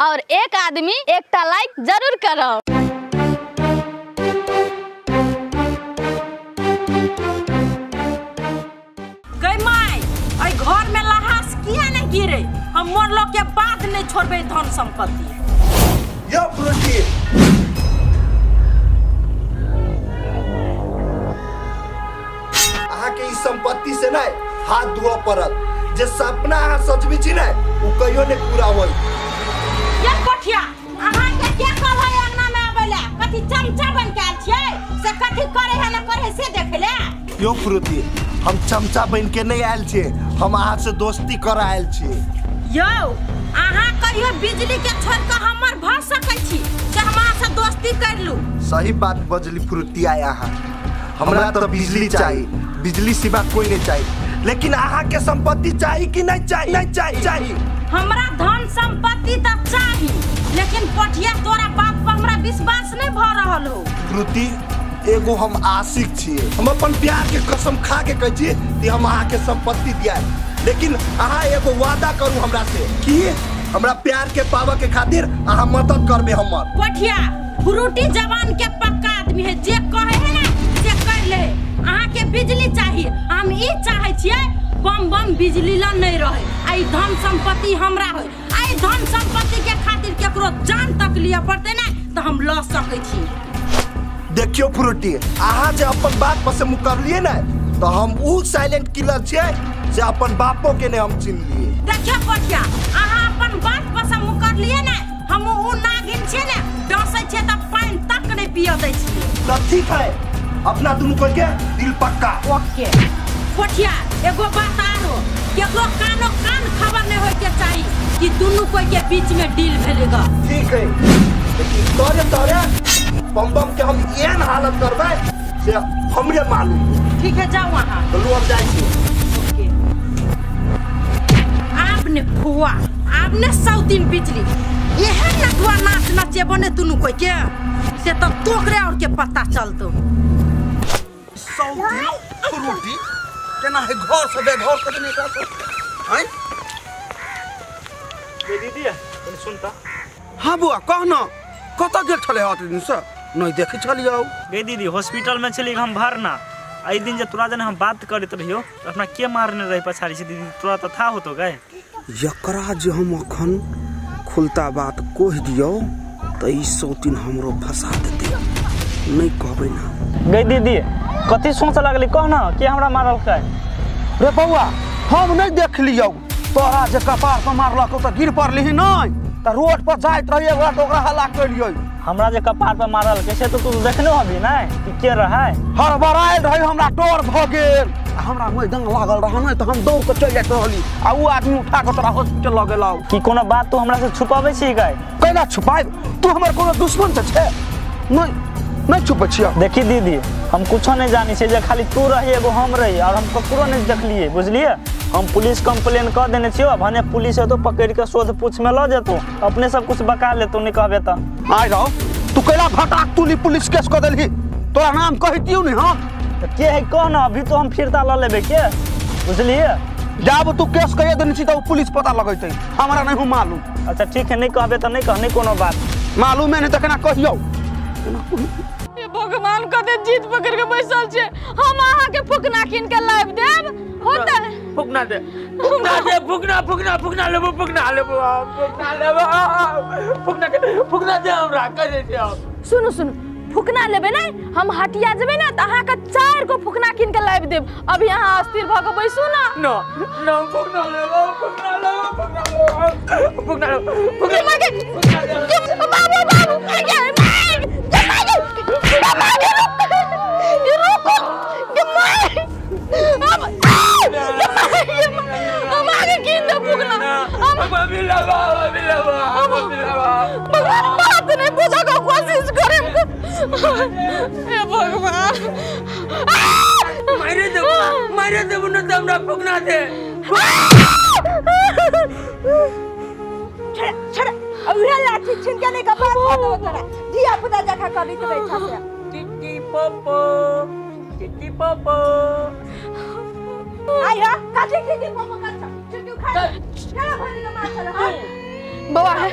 और एक आदमी एकटा लाइक जरूर करब। गई माय, एहि घर में लहास किया नहीं गिरे, हम मरलो के बाद नहीं छोड़बे धन संपत्ति। यो फ्रूटी अहाँ के ई संपत्ति से नहीं हाथ धोअ पड़त। जे सपना अहाँ सजबी छी ने उ कहियो नहीं पूरा होई। ये कोठिया अहाँ के के कहै अंगना में आबै ला? कथी चमचा बन के आयल छियै से कथी करे है न करे से देखे ले। यो फ्रूटी हम चमचा बन के नहीं आयल छियै, हम अहाँ से दोस्ती कर आयल छियै। यो अहाँ कहियो बिजली के छोड़ के हमर भ सकै छी से हम अहाँ से दोस्ती कर लू। सही बात बजली फ्रूटी आय अहाँ। हमरा तो बिजली चाहिए, बिजली सिवा कोई नहीं चाहिए, लेकिन अहाँ के संपत्ति चाहिए कि नहीं चाहिए? नहीं चाहिए चाहिए। हमरा धन संपत्ति तो चाहिए, लेकिन कोठिया तोरा बात पर हमरा विश्वास नहीं भ रहल हो। फ्रूटी एगो हम आशिक छियै, हम अपन प्यार के कसम खा के कहै छी कि हम अहाँ के संपत्ति दियाए, लेकिन अहाँ एगो वादा करू हमरा से कि हमरा प्यार के पावे के खातिर अहाँ मदद करबे हमर। कोठिया फ्रूटी जवान के पक्का आदमी है, जे कहे है ना से कर ले। अहाँ के बिजली चाहिए, हम ई चाहे छियै बम बम बिजली ला नहीं रहे, आई धन संपत्ति हमरा होय। आई धन संपत्ति के खातिर केकरो जान तक लिया पड़ते ना तो हम ल सकै छी। देखियो फ्रूटी अहाँ जे अपन बात पर से मुकरलिए ना तो हम उ साइलेंट किलर छियै जे अपन बापो के ने हम चिन्हलिए। देखियो कोठिया अहाँ अपन बात पर से मुकरलिए ना, हम उ नागिन छियै ने डसै छियै त पानि तक नहीं पिय दै छियै। त ठीक है, अपना दुनू कोई के दिल पक्का। ओके कोठिया एगो बात आरो, केकरो कानो कान खबर नहीं होय के चाही कि दुनू कोई के बीच में डील भेलेगा। ठीक है, लेकिन तोरे तोरे बम बम के हम एहन हालत करबै से हमरे मालूम। ठीक है जाओ अहाँ। चलू हम जाइ छी। ओके आपने फुआ आपने 100 दिन बिजली एहन नटुआ नाच नचेबो ने दुनू कोई के से तो तोकरे और के पता चलतो। 100 दिन फ्रूटी केना है घर से बेघर कर देने का हैं? ये दीदी है सुनता। हां बुआ कह न कत गेल छले हत दिन से नहीं देखै छलियौ। गे दीदी हॉस्पिटल में छली हम भरना, एहि दिन जे तोरा जने हम बात करैत रहियो अपना के मारने रही पछाड़ी से दीदी, तोरा त था होतो गए। यकरा जे हम अखन खुलता बात कह दियौ त ई 100 दिन हमरो फंसा देते, नहीं कहबै ना। गई दीदी कथी सोच लगली कह ना के हमरा मारलकै? रे बौआ हम नहीं देख लियौ तोरा जे कपार पर मारलक त गिर पड़लिही नहीं त रोड पर जाइत रहिए ओकरा त ओकरा हल्ला केलियै। हमरा जे कपार पर मारलकै से तो तू देखने हबी नहीं कि के रहै? हड़बड़ायल रही, हमरा डर भ गेल, हमरा मैदान लागल रह नहीं त हम दौड़ के चलि जाइत रहली आ उ आदमी उठा के तोरा हॉस्पिटल ल गेलौ। कि कोनो बात तू हमरा से छुपाबै छी गए? कैला छुपायब, तू हमर कोनो दुश्मन त छै नहीं, नहीं छुपै छियौ। देखी दीदी हम कुछो नहीं जानी छियै, जे खाली तू रही एगो हम रही और हम ककरो नहीं देखलिए बुझलिए। हम पुलिस कंप्लेन कर देने छियौ, भने पुलिस एतो पकड़ के शोध पूछ में ल जेतो, अपने सब कुछ बका लेतो नहीं कहबे त। आइ रहो तू कैला फटाक तुली पुलिस केस कर देलही, तोरा नाम कहितियौ नहीं हम त के है कह ना, अभी तो हम फिरता ल लेबे के बुझलिए। जाब तू केस कहिए देने छी त उ पुलिस पता लगैतै, हमरा नहीं हूँ मालूम। अच्छा ठीक है नहीं कहबे त नहीं कह, नहीं कोनो बात मालूम है नहीं त केना कहियौ। हे भगवान कते जीत पकड़ के बैसल छे, हम अहाँ के फुकना कीन के लाइब देब होता। फुकना दे, फुकना दे, फुकना फुकना फुकना लेबो, फुकना लेबो, फुकना लेबो, फुकना फुकना दे हमरा कह दे छियौ। सुनु सुनु फुकना लेबे नै, हम हटिया जेबे ना त अहाँ के 4 गो फुकना कीन के लाइब देब। अभी अहाँ अस्थिर भ के बैसू ना। न न फुकना लेबो, फुकना लेबो, फुकना लेबो, फुकना लेबो, फुकना के बाबू बाबू के मार के मार के रुको के मार अब हम आगे कीन दे फुकना। हम अभी लेबो, अभी लेबो, अभी लेबो। भगवान बात नहीं पूछा का कोशिश करे। हे भगवान मारे देबो, मारे देबो न त हमरा फुकना दे। छड़ छड़ उहे लाठी छीन के नहीं कपार फोड़ तोरा धिया पुता जखा करी त बैठा से। टिटी पोपो टिटी पोपो आई हा काठी टिटी पोपो कर छ चुटू खा चलो भरी के मार चलो। बौआ है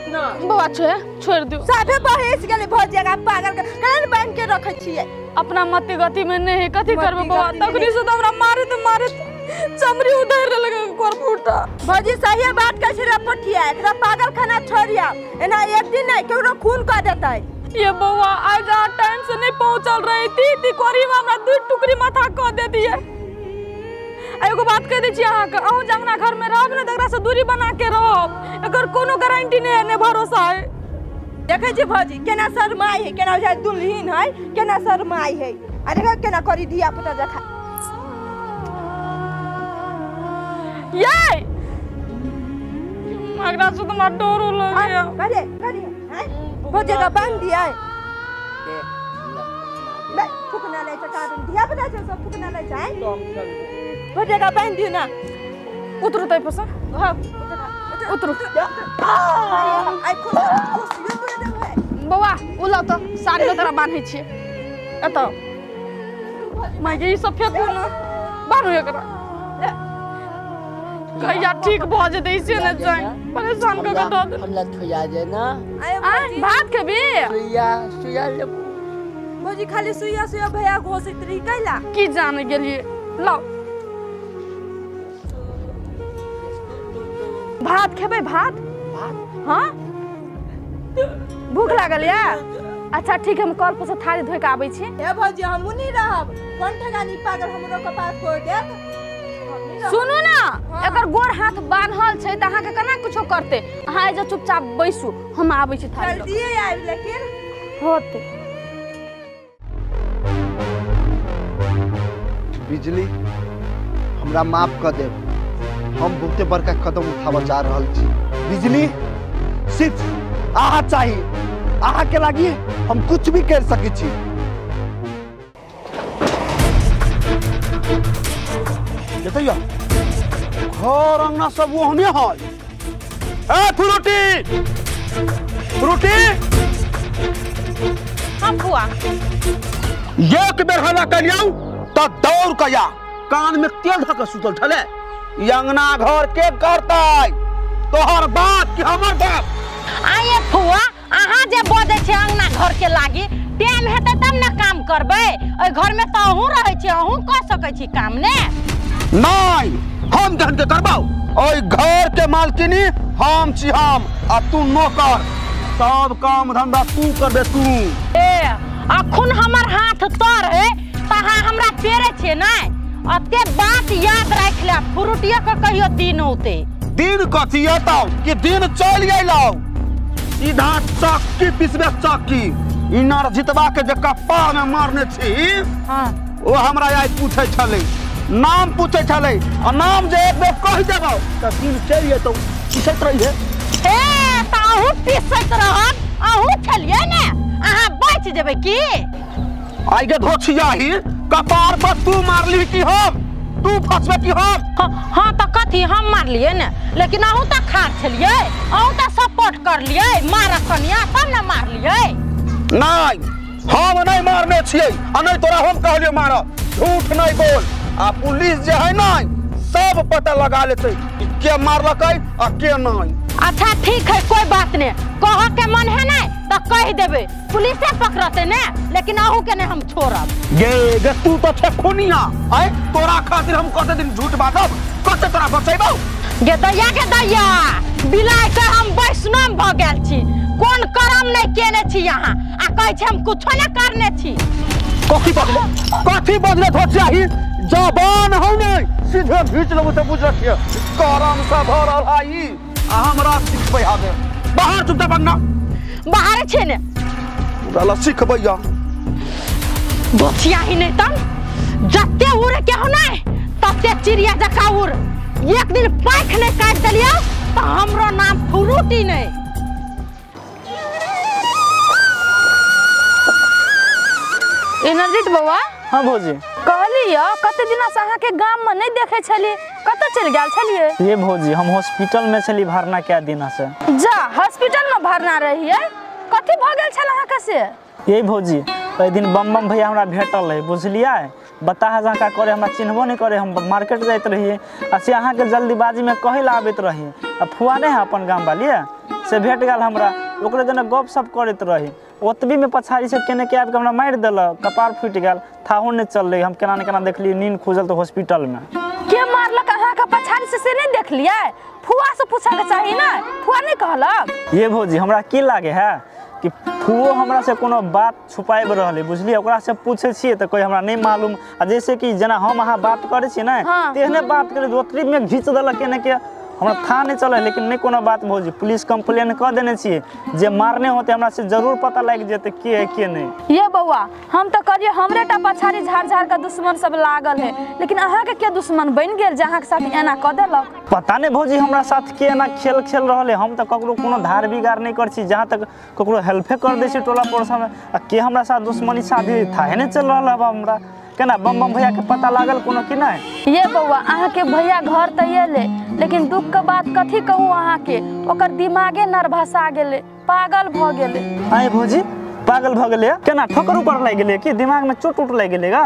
ना बौआ छे छोड़ दियो साफे बहेस गेलै भौजी का पागल के कन बांध के रखै छियै अपना मति गति में नहीं है कथी करबे बौआ तखनी से तो हमरा मारे तो मारे चमड़ी उधर लगे कर फूटा भौजी सही बात कहै छै रे पठिया एकरा पागल खाना छोड़िया एना एक दिन नहीं केकरो खून कर देतै ये बौआ आज अहाँ टाइम से नहीं पहुंचल रही थी ती कोरी में हमरा दू टुकड़ी माथा कह दे दिए। एगो बात कह दै छी अहाँके अहूँ जे अंगना घर में रहब ने तऽ एकरा से दूरी बना के रहब एकर कोनो गारंटी नहीं है ने भरोसा है। देखै छी भौजी केना शरमाइ है केना बुझाइ दुल्हीन है केना शरमाइ है आ देखो केना करी धिया पुता जखा ये एकरा से तो हमरा डरो लगैया। करे करे हैं भौजी का बांध दिया मैं फुकना ले चका धिया पुता छै सब फुकना ले जाय भौजी का बांध दियो ना उतरू तै पर से हां उतरू आई खुश खुश यो तोरा देबै बौआ उ लाउ त साड़ी तोरा बान्है छियै एतऽ माय गे ई सब फेकू ना बान्हू एकरा कहिया ठीक भऽ जेतै से ने जान परेशान कऽ के दऽ दे हमरा छुया दे ना भात खेबी सुइया सुइया लेबू भौजी खाली सुइया सुइया भैया घोषित रही कैला की जाने गेलियै लाउ भात खेबै भात हाँ भूख लागल या अच्छा ठीक है हम कल पर से थाली धोइ के आबै छी। ए भौजी हमहूँ नहीं रहब कोन ठेगानी पागल हमरो कपार फोड़ देत। सुनू ना एकर गोर हाथ बान्हल छै त अहाँके केना कुछो करते अहाँ एजा चुपचाप बैसू हम आबै छी थाली जल्दी आबि लेकिन होते। बिजली हमरा माफ कर देब हम बहुते बड़का कदम उठाबऽ जा रहल छी। बिजली सिर्फ अहाँ चाही अहाँ के लागी हम कुछ भी कर सकै छी। जतैया घर अंगना सब ओहने है ए फ्रूटी फ्रूटी हम बुआ एक बेर हल्ला करियौ त दौड़ कया कान में तेल धऽ के सुतल छलै अंगना घर के करतै तोहर बाप कि हमर बाप। आये फुआ अहाँ जे बजै छै अंगना घर के लागी टाइम हेतै तब ने काम करबै ओहि घर में तऽ अहूँ रहै छी अहूँ कऽ सकै छी काम ने। नहीं हम जहन के करबाउ ओहि घर के मालकिनी हम छी हम आ तू नौकर सब काम धंधा तू करबे तू। ए अखुन हमर हाथ तर है तऽ अहाँ हमरा पेरे छियै नै अते बात याद राख ले फ्रूटिया के कहियो दिन औते दिन कथी अतौ कि दिन चल गेलौ सीधा चक्की पिसबे चक्की इनर जितबा के जे कप्पा में मारने छी हां ओ हमरा आइ पूछै छलै नाम पूछै छलै आ नाम जे एक बेर कहि देबौ त दिन चलि जेतौ पिसैत रहिहे। ए त अहूँ पिसैत रहब अहूँ छलियै ने अहाँ बचि जेबै की आइ गे धोछियाही कपार पर तू मारली कि हम तू फसबे कि हम। हाँ तो कथी हम मारलिए ने लेकिन अहूँ तो खार छलिए अहूँ तो सपोर्ट करलिए मार कनिया तब ने मारलिए। नहीं हम नहीं मारने छियै आ नहीं तोरा हम कहलियो मार झूठ नहीं बोल आ पुलिस जे है नहीं सब पता लगा लेतै कि के मारलकै आ के नहीं। अच्छा ठीक है कोई बात नहीं कह के मन है ना तो कह देबे पुलिसे पकड़ते ने लेकिन अहू के नहीं हम छोड़ब। गे गे तू तो छे खुनिया आय तोरा खातिर हम कते दिन झूठ बाजब कते तोरा बचैबौ। गे दैया के दैया बिलाय के हम वैष्णव भ गेल छी कोन करम नहीं केने छी यहाँ आ कहै छी हम कुछो नहीं करने छी। कथी बदले कथी बदले धोचियाही जबान हौ नहीं सीधे घींच लेबौ त बुझ रखिए करम से भरल है आ हमरा सिखबै आबे बाहर चुपचाप अंगना बाहर छे ने पूरा सिखबैया दोछिया ही नहीं तब जते उड़े के हो नहीं तते चिड़िया जका उड़ एक दिन पाख नहीं काट देलियो तो हमरो नाम फ्रूटी नहीं। इंद्रजीत बौआ। हाँ भौजी कहली कते दिना से अहाँ के गाम में नहीं देखे छलिए कतऽ चलि गेल छलिए? ये भौजी हम हॉस्पिटल में छली भरना क्या दिन से। जा हॉस्पिटल में भरना रहिए कथी भ गेल छल अहाँ के से? ये भौजी ओहि दिन बम बम भैया हमरा भेटल रहे बुझलियै बता जहाँ का करे हमरा चिन्हबो नहीं करे हम मार्केट जाइत रहिए आ से अहाँ के जल्दीबाजी में कहे ला आबैत रहिए आ फुआ नहीं है अपन गाम वाली से भेट गेल हमरा, ओकरे जेना गप सप करैत रही, ओतबी में पछाड़ी से केने के आबि के हमरा मारि देलक, कपार फूटि गेल, थाहो नहि चललै। हम केना ने केना देखलियै, नींद खुजल तऽ हॉस्पिटल में। के मारलक अहाँके पछाड़ी से नहि देखलियै? फुआ से पूछऽ के चाही ने, फुआ नहि कहलक? ये भौजी हमरा की लागे है कि फुओ हमरा से कोनो बात छुपाबि रहल है, बुझलियै? ओकरा से पूछै छियै तऽ कोई हमरा नहि मालूम, आ जैसे कि जेना हम अहाँ बात करै छियै ने तेहने बात करै, ओतबी में घीच देलक केने के, हमरा था नहीं चलै। लेकिन नहीं कोनो बात भौजी, पुलिस कंप्लेन कऽ देने छियै, जे मारने होते हमरा से जरूर पता लागि जेतै के है के नहीं। ये बौआ हम तऽ कहलियै हमरे टा पछाड़ी झाड़ झाड़ के दुश्मन सब लागल है, लेकिन अहाँके के दुश्मन बनि गेल जे अहाँके साथ एना कऽ देलक? पता नहीं भौजी हमरा साथ के एना खेल खेल रहल है। हम तऽ ककरो कोनो धार बिगाड़ नहीं करै छी, जहाँ तक ककरो हेल्पे कर दै छी टोला पड़ोसा में, आ के हमरा साथ दुश्मनी शादी थाहे नहीं चल रहल है हमरा। केना बम बम भैया के पता लागल कोनो कि नहीं? ये बौआ अहाँके भैया घर तऽ एलै, लेकिन दुख के बात कथी कहू अहाँके, ओकर दिमागे नर्भसा गेलै, पागल भऽ गेलै। आय भौजी पागल भऽ गेलै? केना ठोकर ऊपर लागि गेलै कि दिमाग में चोट उट लागि गेलै? गा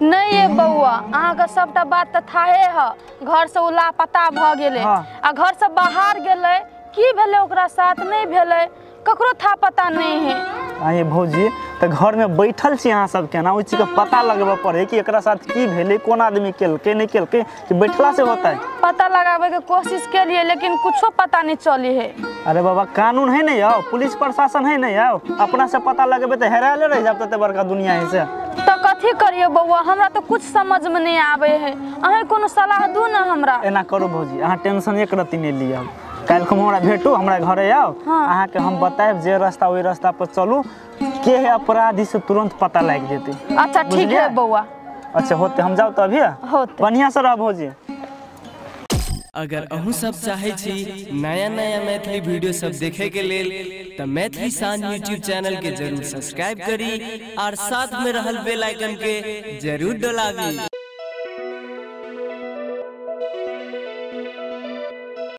नहीं ये बौआ अहाँके सबटा बात तऽ थाहे है, घर से ओ लापता भऽ गेलै आ घर से बाहर गेलै, की भेलै ओकरा साथ नहीं भेलै ककरो था पता नहीं है। आये भौजी तऽ घर में बैठल छी अहाँ सब केना ओहि चीज के पता लगबऽ पड़े कि एकरा साथ की भेलै, कोन आदमी केलकै नहीं केलकै, कि बैठला से होता है? पता लगाबे के कोशिश केलिए लेकिन कुछो पता नहीं चली है। अरे बाबा कानून है नहीं आओ, पुलिस प्रशासन है नहीं आओ, अपना से पता लगेबे तऽ हेरायले रह जाब, तते बड़का दुनिया है से। तो कथी करिए बौआ, हमरा तो कुछ समझ में नहीं आवे है, अहाँ कोनो सलाह दू ना हमरा। एना करू भौजी, अहाँ टेंशन एक रत्ती नहीं लिअ, काल्हि हमरा भेटू, हमरा घरे आओ, अहाँके हम बतायब जे रास्ता ओहि रास्ता पर चलू, के है अपराधी से तुरंत पता लागि जेतै। अच्छा ठीक है बौआ। अच्छा होते, हम जाउ तऽ अभी, बढ़िया से रह भौजी। अगर अहूँ सब चाहे छी नया नया मैथिली वीडियो सब देखे के लेल त मैथिली शान यूट्यूब चैनल के जरूर सब्सक्राइब करी और साथ में रहल बेल आइकन के जरूर दबावी।